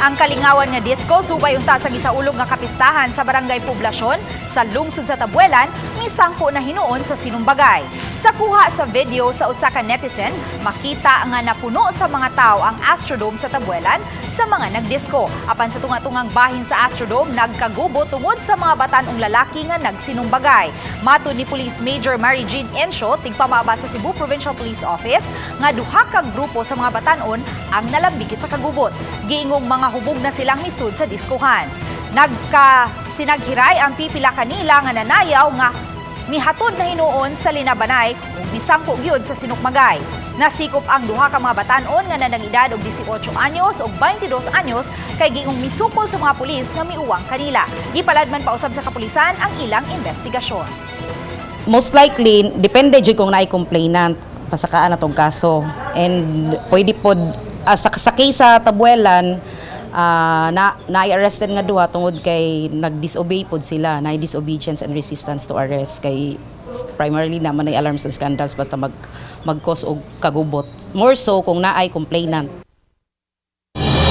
Ang kalingawan nga disco subay unta sa gisaulog nga kapistahan sa Barangay Poblasyon sa lungsod sa Tabuelan misangko na hinuon sa sinumbagay. Sa kuha sa video sa usa ka netizen, makita nga napuno sa mga tao ang Astrodome sa Tabuelan sa mga nagdisko. Apan sa tunga-tungang bahin sa Astrodome, nagkagubo tungod sa mga batan-ong lalaki nga nagsinumbagay. Matod ni Police Major Mary Jean Encio, tigpamaba sa Cebu Provincial Police Office, nga duha ka grupo sa mga batan-on ang nalambigit sa kagubot. Giingong mga hubog na silang misud sa diskuhan. Nagka sinaghiray ang pipila kanila nga nanayaw nga mihatod na hinuon sa linabanay ug misangko gyud sa sinukmagay. Nasikop ang duha ka mga batan-on nga nanang edad og 18 anyos ug 22 anyos kay giingong misukol sa mga pulis nga miuwang kanila. Gipaladman pausab sa kapulisan ang ilang investigasyon. Most likely, depende jud kung naay complainant, pasakaan na tong kaso. And pwede pod sa case sa Tabuelan, na na-arrested nga duha tungod kay nag-disobey pod sila, na disobedience and resistance to arrest, kay primarily naman ay alarms and scandals basta mag mag-cause og kagubot. More so kung naay complainant.